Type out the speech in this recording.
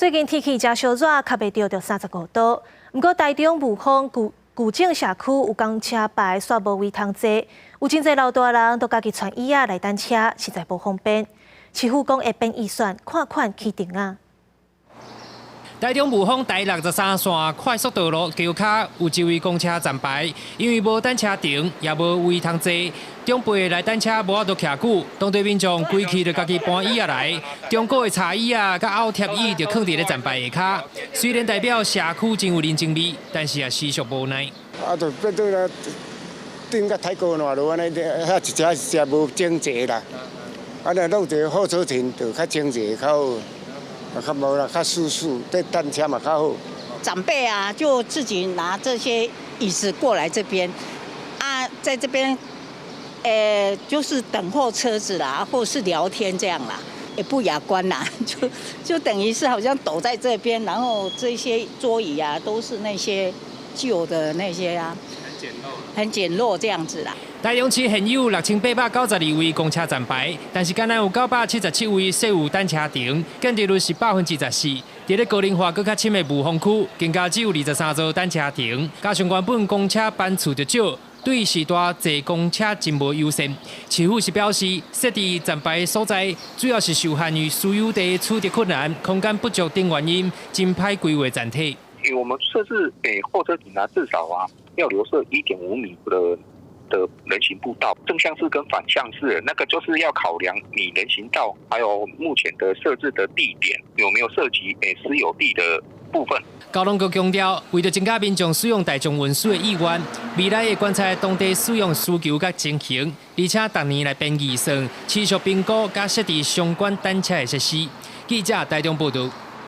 最近天氣誠燒熱，較袂著著35度。毋過台中霧峰舊舊井社區有公車牌，煞無位通坐，有真濟老大人都家己傳椅仔來等車，實在無方便。市府講會編預算，看款起亭仔。台中霧峰台63線快速道路橋跤有一位公車站牌，因為無等車亭，也無位通坐，長輩來等車無法度徛久，當地民眾規氣就家己搬椅仔來，中古的柴椅仔佮拗疊椅就囥佇咧站牌下跤。雖然代表社區真有人情味，但是也實屬無奈。啊，就變做咧頂甲太高爛落按呢，遐一隻一隻無整齊啦。啊，若弄一个候車亭就較整齊較好。較無啦，較舒適，對等車嘛較好。長輩啊，就自己拿這些椅子過來這邊，啊，在這邊，就是等候車子啦，或是聊天這樣啦，也不雅觀啦，就等於是好像躲在這邊，然後這些桌椅啊，都是那些舊的那些啊，很簡陋，很簡陋這樣子啦。台中市現有6892位公車站牌，但是干焦有977位設有等車亭，建置率是14%。佇咧高齡化閣較深的霧峰區，更加只有23座等車亭，加上原本公車班次就少，對序大坐公車真無友善。市府是表示，設置站牌所在主要是受限於私有地取得困難、空間不足等原因，真歹規劃站體。我們設置給候車亭啊，至少啊要留設1.5米的人行步道，正向式跟反向式，那個就是要考量你人行道，還有目前的設置的地點有沒有涉及私有地的部分。交通局強調，為著增加民眾使用大眾運輸的意願，未來會觀察當地使用需求佮情形，而且逐年來編預算，持續評估佮設置相關等車的設施。記者台中報導。